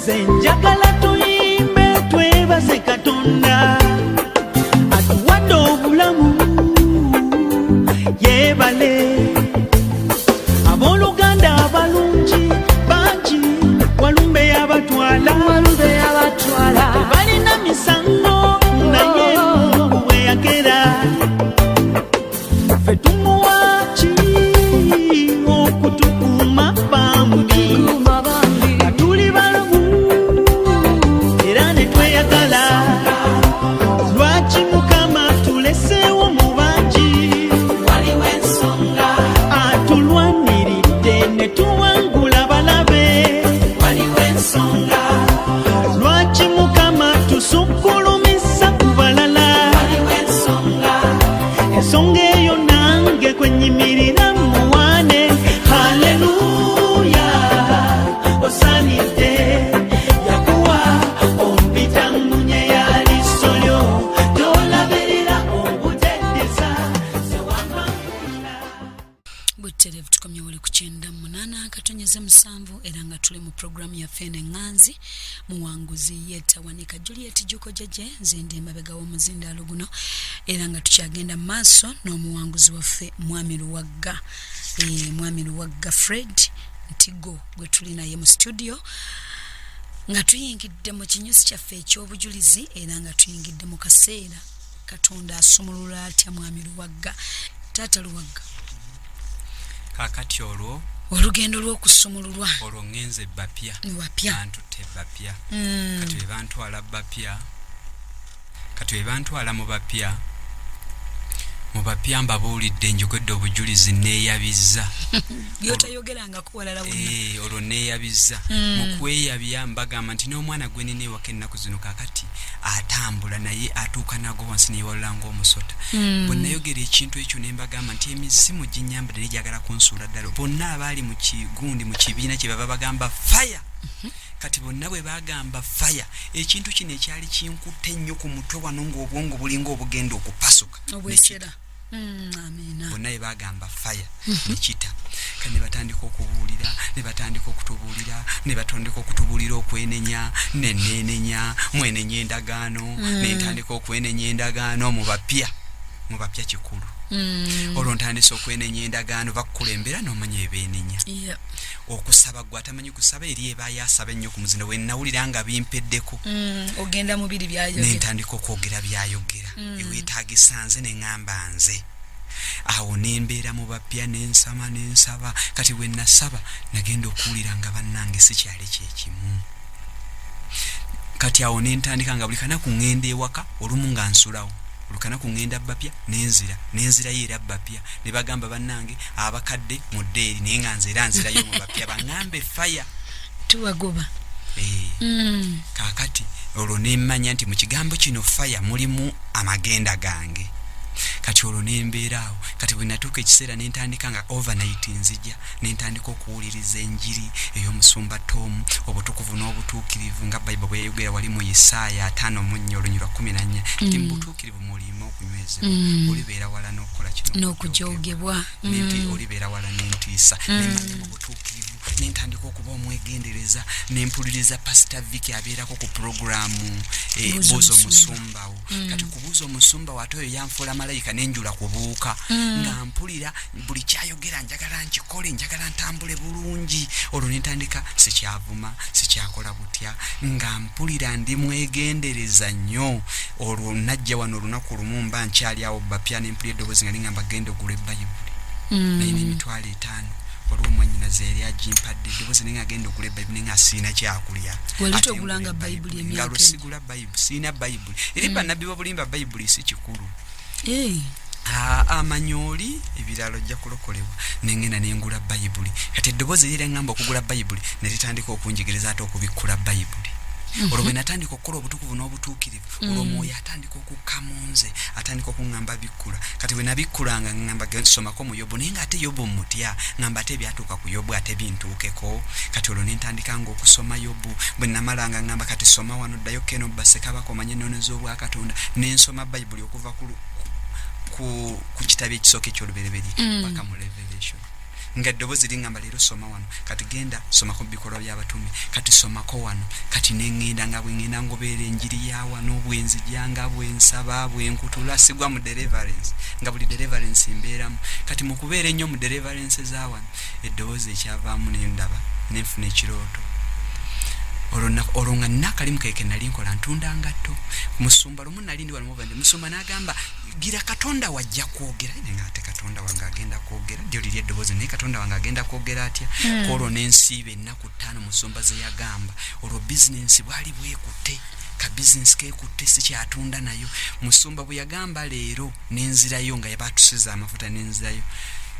Nze njagala tuyimbe twebaze Katonda atuwadde obulamu, yeebale. Abooluganda abalungi bangi walumbe yabatwala. Walumbe yabatwala. Tebalina misango, naye Mungu bwe yagera ffe tumuwa ki okutukuuma bambi. Kuuma bambi. Nga tuli balamu era ne tweyagala, lwaki Mukama tuleseewo mu bangi? Waliwo ensonga. Atulwaniridde ne tuwangula balabe. Waliwo ensonga. Lwaki Mukama tusukkulumisa ku balala? Waliwo ensonga. Ensonga eyo nange kwenyimirira muwane. Haleluya, osanidde Yakuwa, ompita ngunye ya liiso lyo, tolabirira obuteddeza sewamangula. Butereevu tukomye wali ku 98.7, era nga tuli mu puroguramu yaffe eno eŋŋanzi Muwanguzi Yeetawanika. Juliet Juko Jeje nze ndi emabega w'omuzindaalo guno, era nga tukyagenda mu maaso n'omuwanguzi waffe Mwami Luwagga, Mwami Luwagga Fred Ntigo gwe tuli naye mu studio, nga tuyingidde mu kinyusi kyaffe eky'obujulizi, era nga tuyingidde mu kaseera Katonda asumulula atya Mwami Luwagga, Taata Luwagga. Kakati olwo olugendo lw'okusumululwa. Olwo ŋŋenze bapya. Bapya. Bantutte bapya. Kati bwe bantwala bapya, kati bwe bantwala mu bapya, mu bapya mbabuulidde, njogedde obujulizi, neeyabizza. Byotayogerangako walala wonna. Olwo neeyabizza. Mu kweyabya mbagamba nti n'omwana gwe nina ewaka ennaku zino kakati atambula, naye atuuka nago wansi neyewalula ng'omusota. Bwe nayogera ekintu ekyo ne mbagamba nti emizimu ginyambadde naye gyagala kunsuula ddala, bonna abaali mu kigundi, mu kibiina kye bava bagamba fire. Kati bonna bwe bagamba fire, ekintu kino ekyali kinkutte ennyo ku mutwe wano ng'obwongo bulinga obugenda okupasuka. Obwesera. Amiina. Bonna bwe bagamba fire nekita. Kati ne batandika okubuulira, ne batandika okutubuulira, ne batandika okutubuulira okwenenya, neneenenya, mwenenya endagaano. Nentandika okwenenya endagaano mu bapya, mu bapya kikulu. Olwo ntandise okwenenya endagaano, bakukulembera n'omanya ebeenenya. Okusaba, gwe atamanyi kusaba eri ebaayo asaba ennyo ku muzindo. Bwe nawulira nga bimpeddeko, Ogenda mubiri byayogera. Nentandika okwogera byayogera. Eweetagisa nze neŋŋamba nze awo nembeera mu bapya, nensama, nensaba. Kati bwe nasaba nagenda okuwulira nga bannange sikyali kyekimu. Kati awo nentandika nga buli kanaku ŋŋenda ewaka, olumu nga nsulawo, buli kanaku ŋŋenda bapya, nenzira, nenzirayo era bapya ne bagamba bannange abakadde mudde eri, naye nga nze era nzirayo mu bapya baŋŋambe fire. Tubagoba. Kaakati olwo nemmanya nti mu kigambo kino fire mulimu amagenda gange. Kati olwo nembeera awo. Kati bwe natuuka ekiseera nentandika nga overnight nzija nentandika okuwuliriza enjiri ey'omusumba Tom, obutukuvu n'obutuukirivu, nga Bayibuli bwe yayogera wali mu Isaaya 54 olunyirwa 14 nti mu butuukirivu mulimu okunywezebwa, olibeera wala n'okukola kino. N'okujoogebwa. Nti olibeera wala n'entiisa. Nemanya mu butuukirivu, nentandika okuba omwegendereza, nempuliriza Pasita Viki abeerako ku puroguramu Buuza. Buuza. Omusumba. Omusumbawo. Kati kubuuza omusumba wo, ate oyo yanfuula malayika, nenjula kubuuka nga mpulira buli kyayogera njagala nkikole, njagala ntambule bulungi. Olwo nentandika sikyavuma, sikyakola butya, nga mpulira ndi mwegendereza nnyo. Olwo najja wano olunaku lumu, mba nkyali awo bapya, nempulira eddoboozi nga liŋŋamba genda ogule Bayibuli, naye n'50,000 waliwo omwanyinaze yali agimpadde. Eddoboozi naye nga genda ogula ebayibuli, naye nga siina kyakulya. Wali Ate togulanga ngula Bayibuli Bayibuli. emyaka Ngalo egyo? sigula Bayibuli, siina Bayibuli. Eri bannabbi babulimba, Bayibuli si kikulu. Amanya oli ebirala ojja kulokolebwa. Nengenda nengula Bayibuli. Kati eddoboozi erira ŋŋamba okugula Bayibuli ne litandika okunjigiriza ate okubikkula Bayibuli. Olwo bwe natandika okukola obutukuvu n'obutuukirivu, olwo omwoyo atandika okukka mu nze, atandika okuŋŋamba bikkula. Kati bwe nabikkulanga ŋŋamba somako mu Yobu, naye ng'ate Yobu mutya, ŋŋamba ate ebyatuuka ku Yobu ate bintuukeko. Kati olwo ne ntandikanga okusoma Yobu. Bwe namalanga ŋŋamba kati soma wano, ddayo keno Bassekabaka, omanye ennono z'obwakatonda. Ne nsoma Bayibuli okuva ku kitabo ekisooka ekyolubereberye paka mu Revelation. Nga eddoboozi liŋŋamba, leero soma wano, kati genda somako mu bikolwa by'abatume, kati somako wano. Kati neŋŋenda nga bwe ŋŋenda ngobeera enjiri ya wano, bwenzijanga, bwensaba, bwenkutula, sigwa mu deliverance, nga buli deliverance mbeeramu. Kati mu kubeera ennyo mu deliverance za wano, eddoboozi ekyavaamu nendaba nenfuna ekirooto. Olwo nga nina akalimu keke nali nkola, ntunda ngatto. Musumba lumu nali ndi wano muva, musumba n'agamba, gira Katonda wajja kwogera. Naye nga ate Katonda wange agenda kwogera ddyo liri eddoboozi, naye Katonda wange agenda kwogera atya? Kwolwo nensiiba ennaku 5 musumba ze yagamba. Olwo bizinensi bwali bwekutte, ka bizinensi kekutte, sikyatunda nayo. Musumba bwe yagamba leero nenzirayo, nga yabatusiza amafuta, nenzirayo.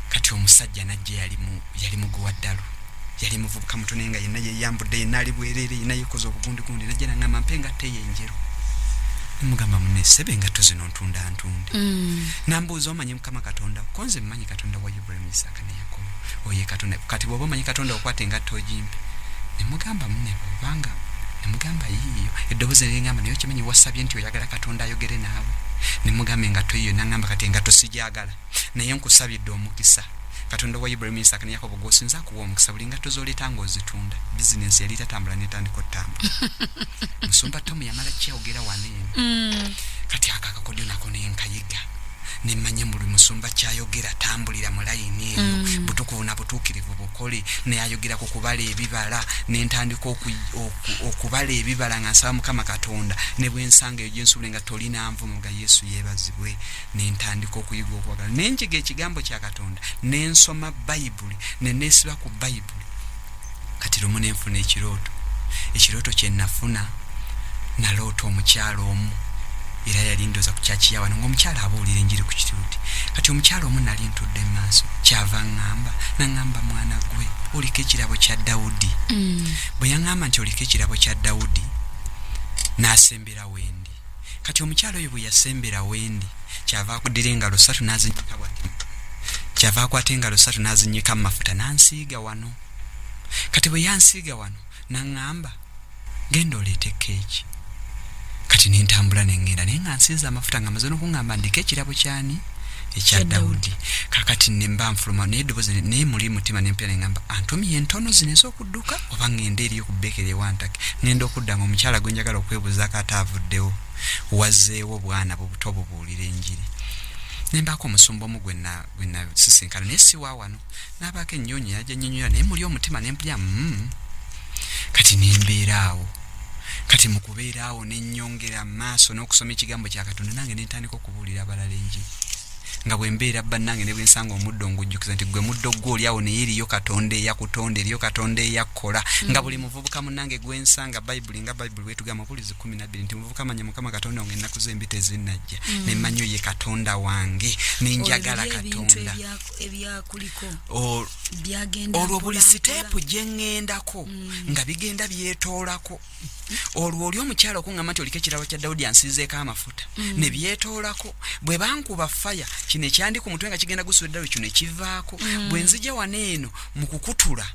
Kati omusajja najja, yali muguwa ddalu, yali muvubuka muto, naye nga yenna yeyambudde, yenna ali bwereere, yenna yekoze obugundigundi. Najja nangamba, mpe engatto eyo enjeru. Nemugamba, munne sebe, engatto zino ntunda ntunde. Nambuuza, omanyi Mukama Katonda? Ko nze mmanyi Katonda wa Ibulayimu, Isaaka ne Yakobo, oye Katonda. Kati bw'oba omanyi Katonda, okwata engatto ogimpe. Nemugamba, munne, bwobanga, nemugamba, yiiyo. Eddoboozi neringamba, naye okimanyi wasabye nti oyagala Katonda ayogere naawe? Nemugamba, engatto yiyo. Nangamba, kati engatto sijagala, naye nkusabidde omukisa. Katonda wa Ibulayimu, Isaaka ne Yakobo gwosinza akuwa omukisa buli ngatto z'oleeta ng'ozitunda. Bizinensi yali tatambula, netandika otambula. Musumba Tomu yamala kyogera wano eno. Kati ako akakodyo nako nenkayiga, nemanya buli musumba kyayogera tambulira mu layini eyo. Butukuvu na butuukirivu bukole. Naye ayogera ku kubala ebibala, nentandika okubala ebibala nga nsaba Mukama Katonda, ne bwensanga eyo gyensubule nga tolina nvumo ga Yesu yeebazibwe. Nentandika okuyiga okwagala, nenjiga ekigambo kya Katonda, nensoma Bayibuli, neneesiba ku Bayibuli. Kati lumu nenfuna ekirooto. Ekirooto kyenafuna, naloota omukyalo omu, era yali ndoza ku kyaki ya wano, ngaomukyalo abuulira enjiri ku kituuti. Kati omukyalo omu nali ntudde maaso, kyava ŋŋamba, naŋŋamba, mwana gwe, oliko ekirabo kya Dawudi. Bwe yaŋŋamba nti oliko ekirabo kya Dawudi, n'asembera wendi. Kati omukyalo oyo bwe yasembera wendi, kyava akuddira engalo ssatu n'azinyika bwati, kyava akwata engalo ssatu n'azinyika mu mafuta, n'ansiiga wano. Kati bwe yansiiga wano, naŋŋamba, genda oleete keeki. Kati nentambula neŋŋenda, naye nga nsiiza amafuta, nga maze n'okuŋŋamba ndiko ekirabo kyani? Ekya Dawudi. Kakati nemba nfuluma, naye eddoboozi naye muli mutima nempya neŋŋamba, antumye entono zino ez'okudduka oba ŋŋende eri okubeekera ewantake? Ŋŋenda okudda nga omukyala gwe njagala okwebuuzaako ate avuddewo, wazeewo bwana bubuto bubuulira enjiri. Nembaako omusumba omu gwe nasisinkana, naye si wa wano, n'abaako ennyonyi yajja nnyonyola, naye muli omutima nempulya. Kati nembeera awo. Kati mu kubeera awo nennyongera maaso n'okusoma ekigambo kya Katonda, nange nentandika okubuulira abalala enjiri, nga bwe mbeera bannange ne bwensanga omuddo ngujjukiza nti gwe muddo gwe oli awo, naye eriyo Katonda eyakutonda, eriyo Katonda eyakkola. Nga buli muvubuka munnange gwensanga, Bayibuli, nga Bayibuli bwetugamba Mubuulizi 12 nti muvubuka, manya Mukama Katonda wange ennaku z'embi tezinnajja. Nemmanyi oye Katonda wange, nenjagala Katonda. Ebyakuliko byagenda olwo buli mpola. Siteepu gye ŋŋendako nga bigenda byetoolako. Olwo oli omukyala okuŋŋamba nti oliko ekirabo kya Dawudi, ansiizeeko amafuta, ne byetoolako. Bwe bankuba faya, kino ekyandi ku mutwe nga kigenda gusuula eddalo, kino ekivaako. Bwe nzija wano eno mu kukutula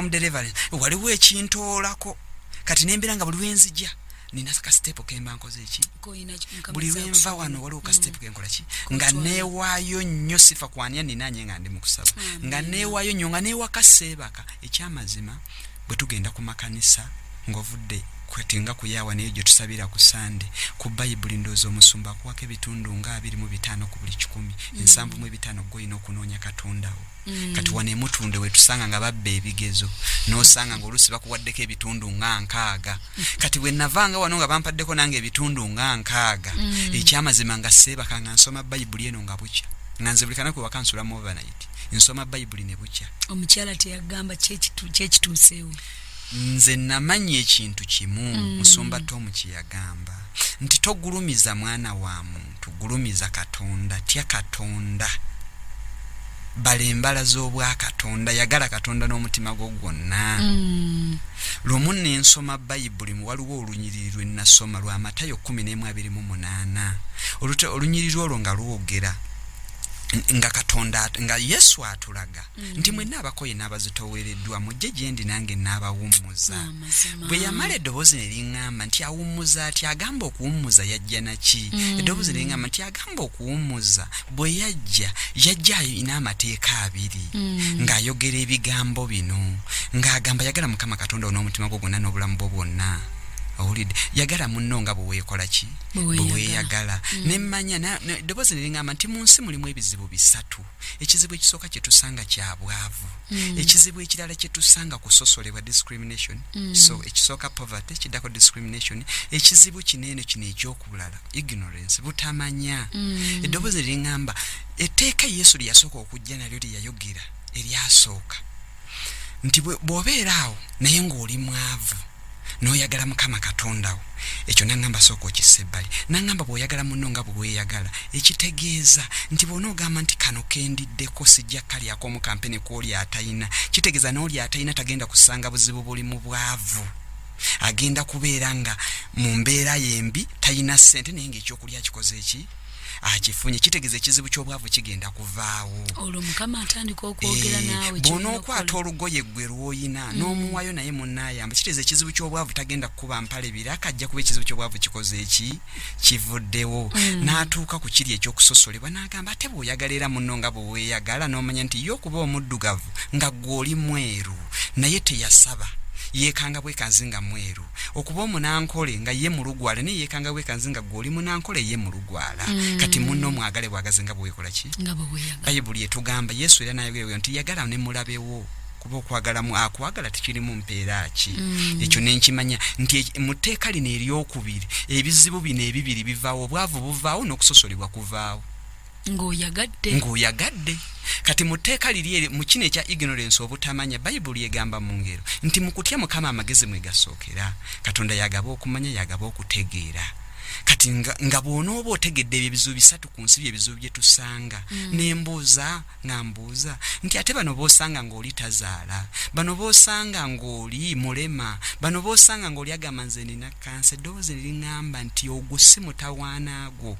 mu deliverance, waliwo ekintoolako. Kati nembeera nga buli lwenzija nina kasiteepu kemba nkoze eki Koyina Mukama buli lwenva zakusobola. wano waliwo kasiteepu kenkola ki nga Kotwala. neewaayo nnyo, sifa kwania ninanye nga ndi mu kusaba, nga neewaayo nnyo, nga neewaka seebaka. Ekyamazima, bwe tugenda ku makanisa ng'ovudde kati nga kuyaawa, naye gye tusabira ku Sande ku Bayibuli, ndowooza omusumba akuwako ebitundu nga 25 ku buli 100, 75 gwolina okunoonya Katondawo. Kati wano emutunde wetusanga nga babba ebigezo, n'osanga nga oluusi bakuwaddeko ebitundu nga 60. Kati bwe navanga wano nga bampaddeko nange ebitundu nga 60. Ekyamazima, nga seebaka, nga nsoma Bayibuli eno nga bukya, nga nze buli kanaku waka nsula mu overnight, nsoma Bayibuli ne bukya. Omukyala teyagamba kyekituuseewo? Nze namanya ekintu kimu. Musumba Tomu kyeyagamba nti togulumiza mwana wa muntu, gulumiza Katonda, tya Katonda, bala embala z'obwakatonda, yagala Katonda n'omutima gwo gwonna. Lumu nensoma Bayibuli, waliwo olunyiriri lwe nasoma lwa Matayo 11:28. Olunyiriri olwo nga lwogera Nga Katonda nga Yesu atulaga nti mwenna abakoye n'abazitowereddwa mujje gye ndi nange n'abawummuza. Amazima. Bwe yamala eddoboozi ne liŋŋamba nti awummuza ati agamba okuwummuza yajja naki? Eddoboozi ne liŋŋamba nti agamba okuwummuza bwe yajja, yajja alina amateeka abiri, ng'ayogera ebigambo bino, ng'agamba yagala Mukama Katonda wo n'omutima gwo gwonna n'obulamu bwo bwonna. Owulidde? Yagala munno nga bwe weekola ki? Bwe Bwe weeyagala. weeyagala. Nemmanya eddoboozi ne liŋŋamba nti mu nsi mulimu ebizibu bisatu. Ekizibu ekisooka kye tusanga kya bwavu. Ekizibu ekirala kye tusanga kusosolebwa, discrimination. So ekisooka poverty, kiddako discrimination. Ekizibu kino eno kino ekyokubulala, ignorance, butamanya. Eddoboozi ne liŋŋamba etteeka Yesu lye yasooka okujja nalyo lye yayogera eryasooka nti bw'obeera awo naye ng'oli mwavu n'oyagala Mukama Katonda wo, ekyo naŋŋamba sooka okissa ebbali. Naŋŋamba bw'oyagala munno nga bwe weeyagala, ekitegeeza nti bw'onoogamba nti kano kendiddeko sijja kalyako omukampe ne kwoli atayina, kitegeeza n'oli atayina tagenda kusanga buzibu buli mu bwavu, agenda kubeera nga mu mbeera yembi tayina ssente naye ng'ekyokulya akikoze eki akifunye. Kitegeeza ekizibu ky'obwavu kigenda kuvaawo. Olwo Mukama atandika okwogera naawe ky'olina Bw'onookwata okukola. olugoye gwe lw'oyina n'omuwayo naye munnaayamba, kitegeeza ekizibu ky'obwavu tagenda kukuba mpale biraka, ajja kuba ekizibu ky'obwavu kikoze eki kivuddewo. N'atuuka ku kiri ekyokusosolebwa n'agamba ate bw'oyagala era munno nga bwe weeyagala, n'omanya nti ye okuba omuddugavu nga ggwe oli mweru naye teyasaba, yeekanga bwekanzi nga mweru, okuba omunankole nga ye mulugwala naye yeekanga bwekanzi nga ggwe oli munankole ye mulugwala. Kati munno omwagale bwagaze nga bwe weekola ki? Nga bwe weeyagala. Bayibuli etugamba, Yesu era nayogera nti yagala ne mulabewo, kuba okwagala mu akwagala tekirimu mpeera ki. Ekyo nenkimanya nti mu tteeka lino eryokubiri ebizibu bino ebibiri bivaawo, obwavu buvaawo n'okusosolebwa kuvaawo. Ng'oyagadde. Ng'oyagadde. Kati mu tteeka liri eri mu kino ekya ignorance, obutamanya, Bayibuli egamba mu ngero nti mu kutya Mukama amagezi mwe gasookera. Katonda yagaba okumanya, yagaba okutegeera. Kati nga bw'onooba otegedde ebyo ebizibu bisatu ku nsi byebizibu bye tusanga, nembuuza nga mbuuza nti ate bano b'osanga ng'oli tazaala, bano b'osanga ng'oli mulema, bano b'osanga ng'oli agamba nze nina kansa, eddoboozi ne liŋŋamba nti ogwo si mutawaana gwo,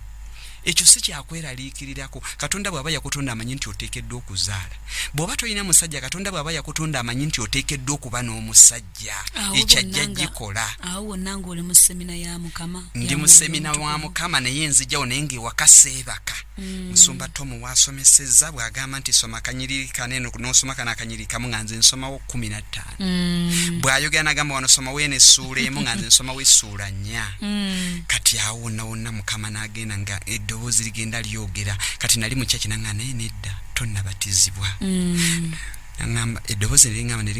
ekyo si kyakweraliikirirako. Katonda bw'aba yakutonda amanyi nti oteekeddwa okuzaala. Bw'oba tolina musajja, Katonda bw'aba yakutonda amanyi nti oteekeddwa okuba n'omusajja. Awo Ekyo ajja wonna nga- gikola. Awo wonna ng'oli mu semina ya Mukama, Ndi ya mu Mwoyo semina wa Omutukuvu. Mukama, naye nzijawo naye ng'ewaka seebaka. Musumba Tomu wasomesezza bw'agamba nti soma kanyiriri kano eno n'osoma kano akanyiriri kamu, nga nze nsomawo 15. Bw'ayogera n'agamba wano somawo eno essuula emu, nga nze nsomawo essuula 4. Kati awo wonna wonna Mukama n'agenda nga eddoboozi ligenda lyogera. Kati nali mu kyaki nanga naye nedda tonnabatizibwa. Naŋŋamba eddoboozi ne liŋŋamba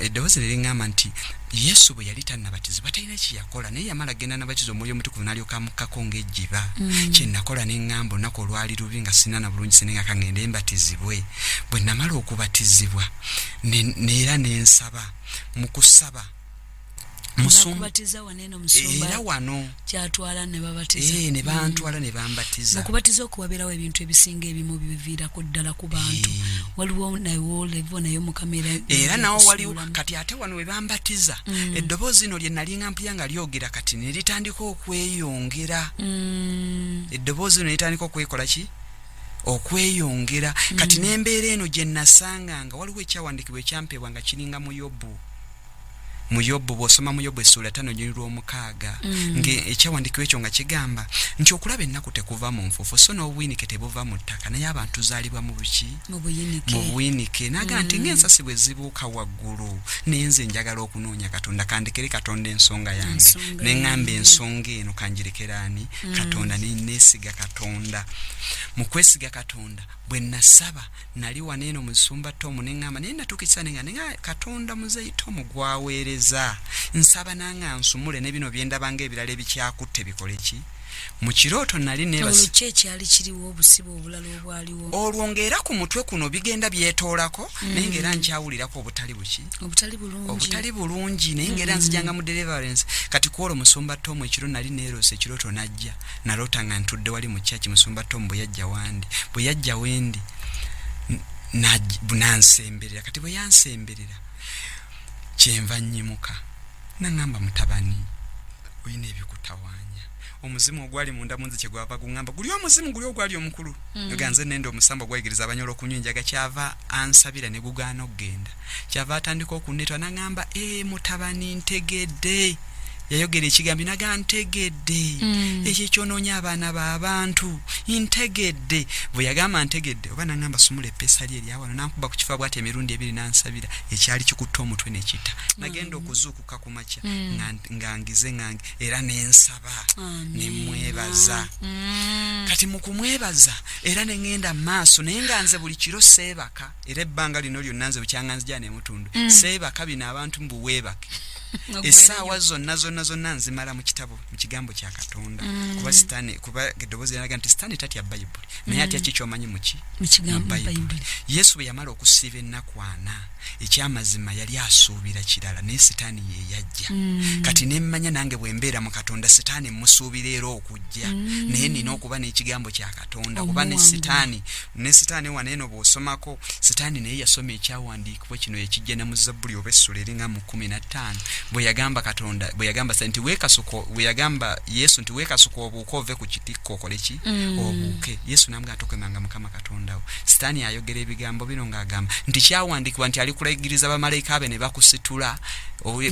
eddoboozi ne liŋŋamba nti Yesu bwe yali tannabatizibwa talina kye yakola, naye yamala genda nabatiza Omwoyo Omutukuvu n'alyoka amukkako ng'ejjiba. Kye nakola ne ŋŋamba olunaku olwali lubi nga sirina na bulungi sine nga kaŋŋende mbatizibwe. Bwe namala okubatizibwa neera ne nsaba mu kusaba Bakubatiza wano eno musumba? Era wano. Kyatwala ne babatiza? Eh, ne bantwala ne bambatiza. Mu kubatiza okwo wabeerawo ebintu ebisinga ebimu biviirako ddala ku bantu. Waliwo nawo levo naye Mukama era Era nawo waliwo. yakusuulamu. Kati ate wano we bambatiza, eddoboozi lino lye nalinga mpulira nga lyogera kati ne litandika okweyongera. Eddoboozi lino ne litandika okwekola ki? Okweyongera. Kati n'embeera eno gye nasanga nga waliwo ekyawandiikibwa ekyampeebwa nga kiringa mu Yobu. Mu Yobu, bw'osoma mu Yobu essuula 5 olunyiriri lw'omukaaga, nga ekyawandiikibwa ekyo nga kigamba nti okulaba ennaku tekuva mu nfuufu so n'obuyinike tebuva mu ttaka, naye abantu tuzaalibwa mu buki? Mu buyinike. Mu buyinike. N'agamba nti ng'ensasi bwe zibuuka waggulu, naye nze njagala okunoonya Katonda, kandekere Katonda ensonga yange. Ensonga Ne ŋŋamba yange. ensonga eno kangirekere ani? Katonda. Ne neesiga Katonda. Mu kwesiga Katonda bwe nasaba, nali wano eno musumba Tomu ne ŋŋamba naye natuuka ekiseera ne ŋŋamba naye Katonda muzeeyi Tomu gwaweereza nsaba nange ansumule ne bino bye ndaba ng'ebirala ebikyakutte bikole ki? Mu kirooto nali neebase. Olwo ki ekyali kiriwo, obusibe obulala obwaliwo? Olwo ng'era ku mutwe kuno bigenda byetoolako, naye ng'era nkyawulirako obutali buki? Obutali bulungi. Obutali bulungi, naye ng'era nzijanga mu deliverance. Kati ku olwo musumba Tomu ekiro nali neeroose ekirooto n'ajja. Naloota nga ntudde wali mu church, musumba Tomu bwe yajja wandi, bwe yajja wendi nansemberera. Kati bwe yansemberera kyenva nnyimuka, naŋŋamba mutabani olina ebikutawaanya. Omuzimu ogwali munda munze kyegwava guŋŋamba, guli omuzimu guli ogwali omukulu, nga nze nenda omusambo gwayigiriza abanyola okunywa enjaga, kyava ansabira ne gugaana okugenda. Kyava atandika okunneetwa n'aŋŋamba, e mutabani, ntegedde. Yayogera ekigambo naga, ntegedde, ekyo ekyonoonya abaana b'abantu, ntegedde. Bwe yagamba ntegedde, oba naŋŋamba sumula eppeesa lye eryawano, nankuba ku kifa bwati emirundi ebiri, nansabira, ekyali kikutte omutwe nekita. Nagenda okuzuukuka ku makya nga ngize nga era nensaba, nemwebaza. Kati mu kumwebaza era neŋŋenda mu maaso, naye nga nze buli kiro seebaka, era ebbanga lino lyonna nze bukyanga nzija nemutundu seebaka. Bino abantu mbuweebake, essaawa zonna zonna zonna nzimala mu kitabo, mu kigambo kya Katonda, kuba sitaani, kuba eddoboozi lyalaga nti sitaani tatya Bayibuli, naye atya ki kyomanyi muki? Mu kigambo, mu Bayibuli. Bayibuli. Yesu bwe yamala okusiiba ennaku 40, ekyamazima yali asuubira kirala, naye sitaani ye yajja. Kati nemmanya nange bwe mbeera mu Katonda, sitaani musuubira era okujja, naye nina okuba n'ekigambo kya Katonda, kuba ne Omuwangula. sitaani, ne sitaani wano eno bw'osomako, sitaani naye yasoma ekyawandiikibwa kino, ekijja ne mu Zabbuli oba essula eringa mu 15, bwe yagamba Katonda, bwe yagamba Sitaani nti weekasuka, bwe yagamba Yesu nti weekasuka obuuke ove ku kitikko, okole ki? Obuuke. Yesu n'amugamba, tokemanga Mukama Katonda wo. Sitaani ayogera ebigambo bino ng'agamba nti kyawandiikibwa nti alikulagiriza bamalayika be ne bakusitula,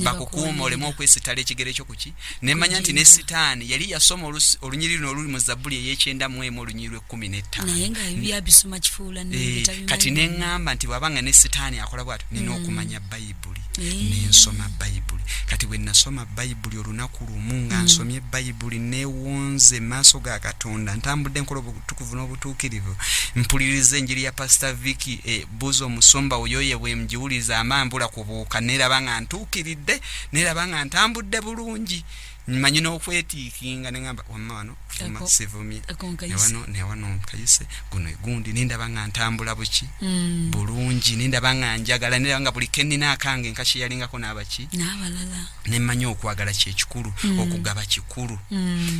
bakukuuma oleme okwesitala ekigere kyo kuki. Nemanya nti ne sitaani yali yasoma olunyiriri luno oluli mu Zabbuli ey'ekyenda mu emu, olunyiriri lw'ekkumi n'ettaano. Naye nga ebyabisoma kifuula. Kati neŋŋamba nti bw'abanga ne sitaani akola bw'atyo, nina okumanya Bayibuli. Nensoma Bayibuli. Kati bwe nasoma Bayibuli olunaku lumu, nga nsomye Bayibuli, newonze maaso ga Katonda, ntambudde nkola obutukuvu n'obutuukirivu, mpuliriza enjiri ya Pasita Viki, buuza omusumba oyoye, bwe ngiwuliriza ama mbula kubuuka, neraba nga ntuukiridde, neraba nga ntambudde bulungi, manyi n'okwetiikinga, neŋŋamba wamma wano vuma, sivumye. Ako nkayise. Newano, newano nkayise, guno egundi, nendaba nga ntambula buki bulungi, nendaba nga njagala, nendaba nga buli kenina akange nkakyeyalingako n'abaki n'abalala. Nemanya okwagala kyekikulu, okugaba kikulu.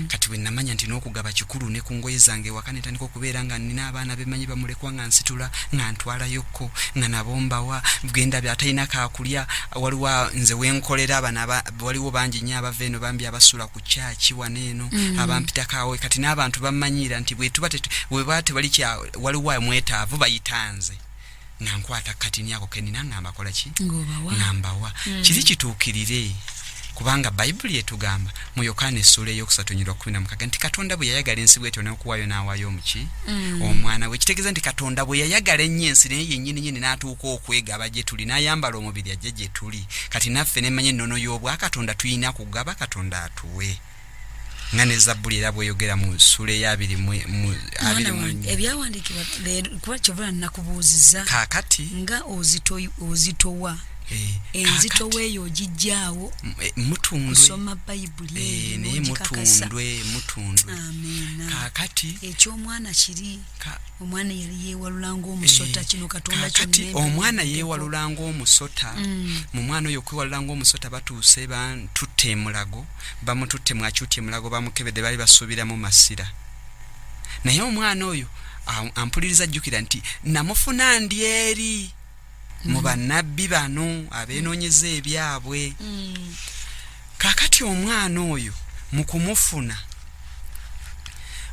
Kati bwe namanya nti n'okugaba kikulu, ne ku ngoye zange ewaka netandika okubeera nga nina abaana bemanyi bamulekwa, nga nsitula nga ntwalayokko, nga nabo mbawa, genda atalina kakulya. Waliwo nze wenkolera bano waliwo bangi nnyo abava eno bambi abasula ku kyaki wano eno, abampitako awo. Kati n'abantu bamanyiira nti bwetuba bweba tebali kya, waliwo amwetaavu, bayita nze, nga nkwata katini ako kenina nga mbakola ki? Ng'obawa. Nga mbawa. Kiri kituukirire, kubanga Bayibuli etugamba mu Yokaana essuula eyokusatu nyirwa 16 nti Katonda bwe yayagala ensi bwetyo n'okuwaayo n'awaayo omuki omwana we. Kitegeeza nti Katonda bwe yayagala ennyo ensi, naye yennyini nyini n'atuuka okwegaba gye tuli, n'ayambala omubiri ajje gye tuli. Kati naffe nemanya ennono y'obwakatonda, tulina kugaba Katonda atuwe, nga ne Zabbuli era bweyogera mu ssuula eyabiri abiri Mwana mu wange, nnya. Ebyawandiikibwa leero, kuba kyovula nakubuuziza Kaakati nga ozitowa, enzitowa eyo ogijjaawo mutundwe kusoma Bayibuli eyo naye n'ogikakasa. Mutundwe, mutundwe. Amiina. Kaakati Ekyomwana kiri, omwana yali yeewalula ng'omusota, kino Katonda kaakati kyonna omwana emperedeko. yeewalula ng'omusota. Mu mwana oyo okwewalula ng'omusota, batuuse batutte emulago, bamututte mu acute emulago, bamukebedde, baali basuubiramu masira, naye omwana oyo ampuliriza, ajjukira nti namufuna ndi eri mu bannabbi bano abeenoonyeza ebyabwe. Kaakati omwana oyo mu kumufuna,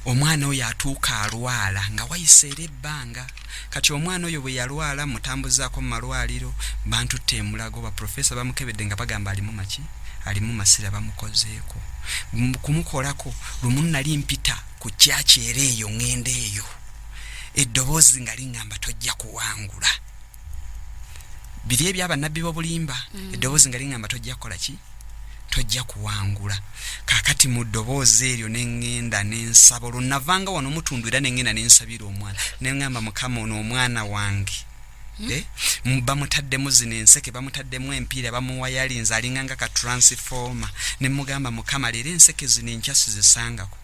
omwana oyo atuuka alwala nga wayise era ebbanga. Kati omwana oyo bwe yalwala, mutambuzaako mu malwaliro, bantutte emulago, baprofesa bamukebedde nga bagamba alimu maki, alimu masira, bamukozeeko. Kumukolako lumu nali mpita ku kyaki era eyo ŋŋenda eyo, eddoboozi nga liŋŋamba tojja kuwangula, biri ebyabannabbi b'obulimba. Eddoboozi nga liŋŋamba tojja kukola ki, tojja kuwangula. Kaakati mu ddoboozi eryo neŋŋenda nensaba. Olwo navanga wano mutundu era neŋŋenda nensabira omwana, neŋŋamba, Mukama, ono omwana wange, Eh, bamutaddemu zino enseke, bamutaddemu empiira, bamuwayalinze, alinga nga ka transformer. Nemugamba, Mukama, leero enseke zino enkya sizisangako.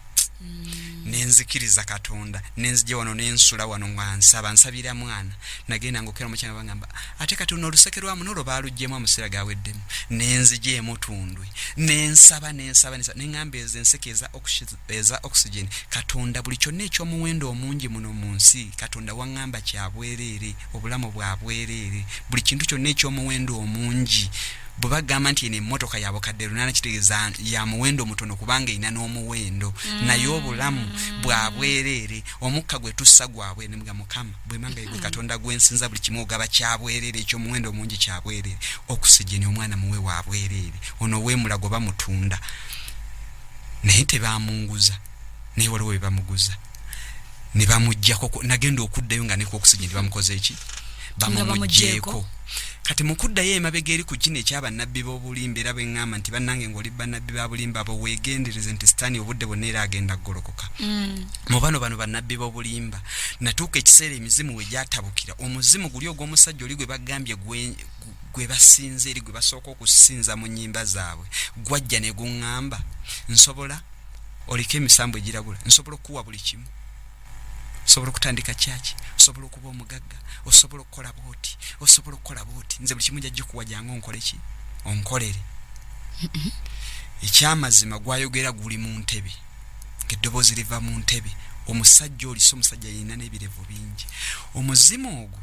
Nenzikiriza Katonda, nenzija wano nensula wano nga nsaba, nsabira mwana. Nagenda ngaokera omukyanga, bagamba ate kati luno oluseke lwamu nolwo baluggyemu, amusira gaweddemu. Nenzija emutundwe nensaba, nensaba, nensaba, neŋŋamba ezo enseke eza oxygen, Katonda, buli kyonna ekyomuwendo omungi muno mu nsi, Katonda waŋŋamba kyabwereere, obulamu bwa bwereere, buli kintu kyonna ekyomuwendo omungi. Bwe bagamba nti eno emmotoka ya bukadde 800, kitegeeza ya muwendo mutono kubanga erina n'omuwendo, naye obulamu bwa bwereere. Omukka gwe tussa gwabwe. Nemuga, Mukama, bwemanga gwe Katonda gwensinza, buli kimu ogaba kyabwereere, ekyomuwendo omungi kyabwereere, oxygen omwana muwe wa bwereere, ono weemulago bamutunda, naye tebamunguza, naye waliwo bwe bamuguza ne bamugjako. Nagenda okuddayo nga ne ku oxygen bamukoze eki? Bamumugyeko. Bamugyeko. Kati mukuddayo emabega eri ku kino ekyabannabbi b'obulimba, era bwe ŋŋamba nti bannange, ng'oli bannabbi ba bulimba abo weegendereze nti Sitaani obudde bwonna era agenda kugolokoka mu bano bannabbi b'obulimba. Natuuka ekiseera emizimu we gyatabukira. Omuzimu guli ogw'omusajja oli gwe bagambye gwe basinza eri, gwe basooka okusinza mu nnyimba zaabwe, gwajja ne guŋŋamba, nsobola oliko emisambu egiragula, nsobola okukuwa buli kimu, osobola okutandika kyaki, osobola okuba omugagga, osobola okukola bwoti, osobola okukola bwoti, nze buli kimu nja gikuwa, jangu onkole ki, onkolere. Ekyamazima gwayogera guli mu ntebe, ng'eddoboozi liva mu ntebe. Omusajja oli si omusajja, yina n'ebirevu bingi. Omuzimu ogwo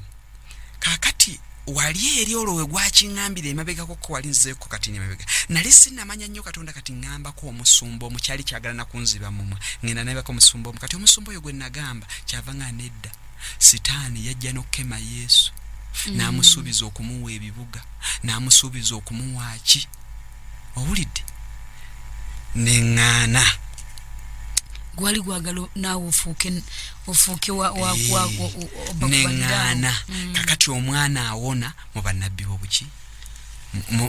kaakati wali eri olwo we gwakiŋŋambira emabegako, wali nzeeko kati emabega nali sinnamanya nnyo Katonda. Kati ŋŋambako omusumba omu, kyali kyagala nakunziba mumwa, ŋŋenda nabako omusumba omu. Kati omusumba oyo gwe nagamba kyava nga nedda, Sitaani yajja n'okukema Yesu n'amusuubiza okumuwa ebibuga, n'amusuubiza okumuwa ki, owulidde? Neŋŋaana. Gwali gwagala naawe ofuuke Neŋŋaana. Kakati omwana awona mu bannabbi b'obuki,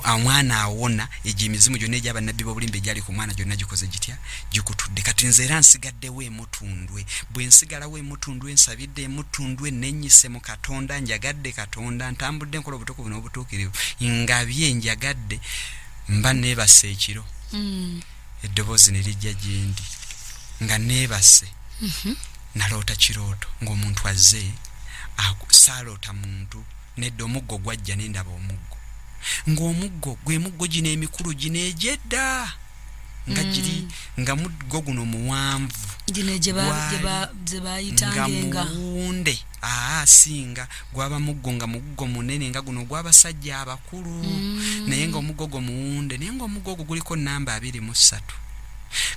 omwana awona egyo emizimu gyonna egyabannabbi b'obulimba egyali ku mwana gyonna gikoze gitya? Gikutudde. Kati nze era nsigaddewo emutundwe. Bwe nsigalawo emutundwe, nsabidde emutundwe, nenyise mu Katonda, njagadde Katonda, ntambudde nkola obutukuvu n'obutuukirivu, ngabye, njagadde, mba neebase ekiro, eddoboozi ne lijja gyendi nga neebase. Naloota kirooto ng'omuntu azze saaloota muntu nedda, omuggo gwajja, nendaba omuggo, ng'omuggo gwe muggo gino emikulu gino egyedda nga giri, nga muggo guno muwanvu. Gino gye bayitanga Nga enga. Muwunde aa singa gwaba muggo, nga muggo munene nga guno ogw'abasajja abakulu, naye nga omuggo gwo muwunde, naye nga omuggo ogwo guliko namba 23.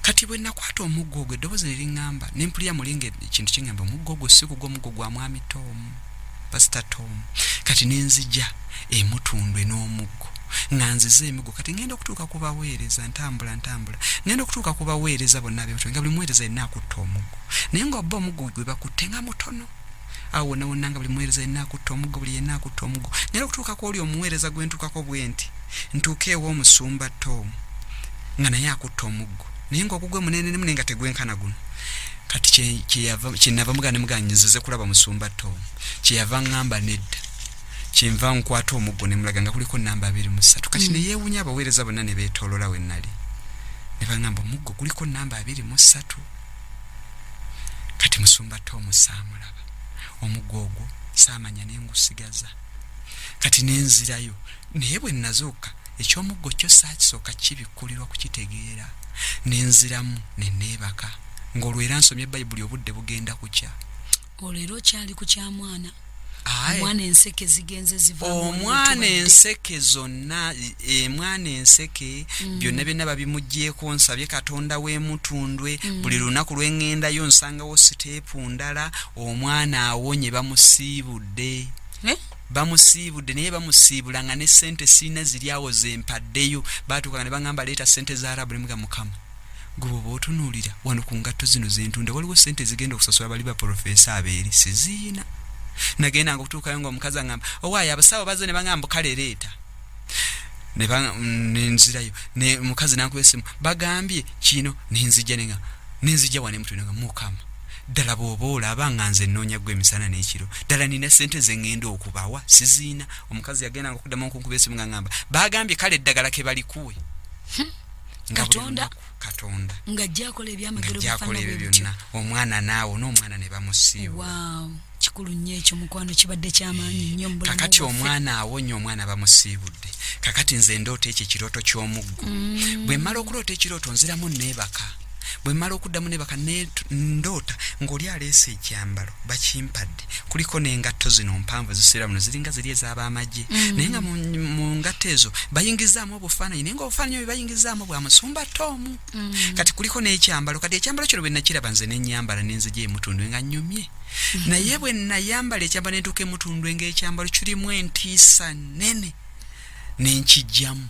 Kati bwe nakwata omuggo ogwo, eddoboozi ne liŋŋamba, ne mpulira muli nga ekintu kiŋŋamba, omuggo ogwo si gugwo, omuggo gwa mwami Tom, Pasita Tom. Kati ne nzija emutundwe n'omuggo, nga nzize emiggo. Kati ŋŋenda okutuuka ku baweereza, ntambula ntambula, ŋŋenda okutuuka ku baweereza bonna ab'emutundwe, nga buli muweereza yenna akutte omuggo, naye nga oba omuggo gwe bakutte nga mutono. Awo wonna wonna nga buli muweereza yenna akutte omuggo, buli yenna akutte omuggo. Ngenda okutuuka ku oli omuweereza gwe ntuukako bwe nti, ntuuke ew'omusumba Tom, nga naye akutte omuggo, naye ng'ogugwe munene nemu, naye nga tegwenkana guno. Kati kyenava mugamba, ne mugamba, nzize kulaba musumba Tom. Kyeyava ŋŋamba nedda, kyenva nkwata omuggo ne mulaga nga kuliko namba 23. Kati ne yeewunya, abaweereza bonna ne beetoolola we nali, ne baŋŋamba omuggo guliko namba 23. Kati musumba Tom saamulaba, omuggo ogwo saamanya, ne ngusigaza. Kati nenzirayo, naye bwe nazuuka ekyomuggo kyo saakisooka kibikkulirwa kukitegeera. Nenziramu ne neebaka, ng'olwo era nsomye Bayibuli, obudde bugenda kukya. Olwo era okyali ku kyamwana? Aye. Omwana enseke zigenze zivaamu. Omwana enseke zonna, emwana enseke byonna byonna babimugyeko. Nsabye Katonda w'emutundwe, buli lunaku lweŋŋendayo nsangawo step ndala. Omwana awonye, bamusiibudde. Eh? Bamusiibudde, naye bamusiibula nga ne sente siina ziri awo zempaddeyo. Batuuka ne baŋŋamba leeta sente za Arabu. Nemuga, Mukama, gwe bwoba otunuulira wano ku ngatto zino zentunda, waliwo sente zigenda okusasula bali baprofesa abeeri, siziina. Nagendanga okutuukayo nga omukazi aŋŋamba, owaayo abasawo bazze, ne baŋŋamba kale leeta. Nenzirayo, ne mukazi nankuba esimu, bagambye kino, nenzija nenga nenzija wane mutwe nga, Mukama, ddala bw'oba olaba nga nze nnoonya ggwe emisana n'ekiro, ddala nina sente ze ŋŋenda okubawa, siziina. Omukazi yagendanga okuddamu okunkuba esimu nga ŋŋamba bagambye kale eddagala ke balikuwe. Nga buli Katonda. lunaku Katonda Ng'ajja akola ebyamagero. Ng'ajja akola Bifaanana ebyo bwe bityo. byonna, omwana naawo n'omwana ne bamusiibula. Waaw, kikulu nnyo ekyo, mukwano, kibadde kyamaanyi nnyo mu bulamu Kakati bwaffe. omwana awonye, omwana bamusiibudde. Kakati nze ndoota ekyo ekirooto ky'omuggo. Bwe mmala okuloota ekirooto, nziramu neebaka. Bwe mmala okuddamu nebaka, ndoota ng'oli aleese ekyambalo, bakimpadde, kuliko n'engatto zino mpanvu zisira muno, ziringa ziri ez'abamagye, naye nga mu ngatto ezo bayingizaamu obufaananyi, naye nga obufaananyi obwo bayingizaamu bwa musumba Toomu. Kati kuliko n'ekyambalo. Kati ekyambalo kino bwe nakiraba, nze nenyambala, nenzija emutundwe nga nnyumye. Naye bwe nayambala ekyambalo nentuuka emutundwe, ng'ekyambalo kirimu entiisa nnene, nenkijjamu,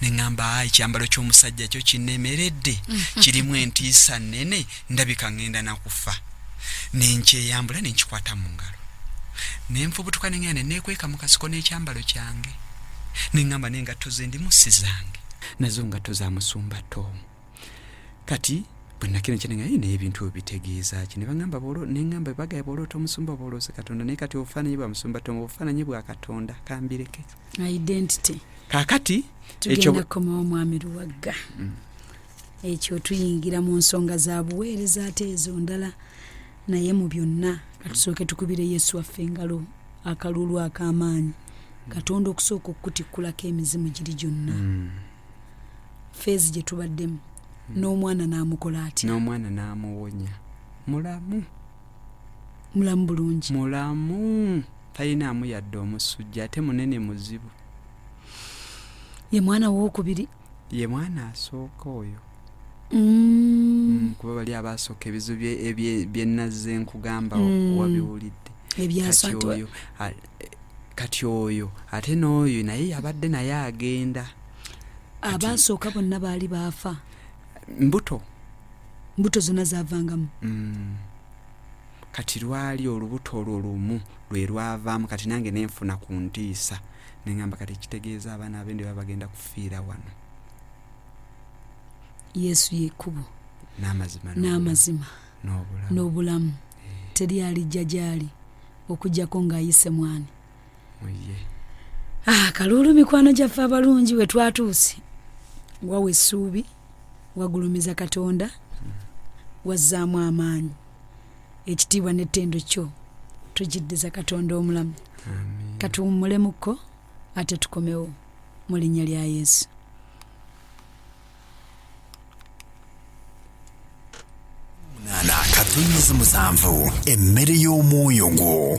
neŋŋamba, "Ah, ekyambalo ky'omusajja kyo kinnemeredde, kirimu entiisa nnene, ndabika ŋŋenda nakufa." Nenkyeyambula, nenkikwata mu ngalo, nenfubutuka, neŋŋenda neneekweka mu kasiko n'ekyambalo kyange. Neŋŋamba, n'engatto ze ndimu si zange, nazo ngatto za musumba Tomu. Kati bwe nakira nkya, nenga, naye ebintu ebyo bitegeeza ki? Ne baŋŋamba, neŋŋamba, bagaya, bw'oloota omusumba oba oloose Katonda. Naye kati obufaananyi bwa musumba Tomu obufaananyi bwa Katonda, kambireke. Identity. Kaakati tugenda kukomawo, mwami Luwagga. Ekyo tuyingira mu nsonga za buweereza ate ezo ndala, naye mu byonna katusooke tukubire Yesu waffe engalo, akaluulu ak'amaanyi. Katonda okusooka okukutikkulako emizimu giri gyonna, phase gye tubaddemu, n'omwana n'amukola atya? N'omwana n'amuwonya, mulamu. Mulamu bulungi? Mulamu, talinaamu yadde omusujja, ate munene muzibu. Ye mwana wookubiri? Ye mwana asooka oyo. Kuba bali abasooka ebizibu bye nazze nkugamba wabiwulidde. Ebyasa. Kati oyo kati oyo ate n'oyo naye yabadde naye agenda. Abasooka bonna baali baafa? Mbuto. Mbuto zonna zavangamu? Kati lwali olubuto olwo lumu lwe lwavaamu. Kati nange nenfuna ku ntiisa, neŋŋamba, kati kitegeeza abaana abendi baba bagenda kufiira wano. Yesu yekkubo n'amazima n'amazima n'obulamu. N'obulamu. Teri alijja gyali okugjako ng'ayise mwani. Muye. Ah, kaluulu, mikwano gyaffe abalungi, we twatuuse wawa essuubi, wagulumiza Katonda, wazzaamu amaanyi. Ekitiibwa n'ettendo kyo tugiddiza Katonda omulamu. Amiina. Katuwummulemukko ate tukomewo mu linnya lya Yesu. 8.7, emmere y'omwoyo gwo.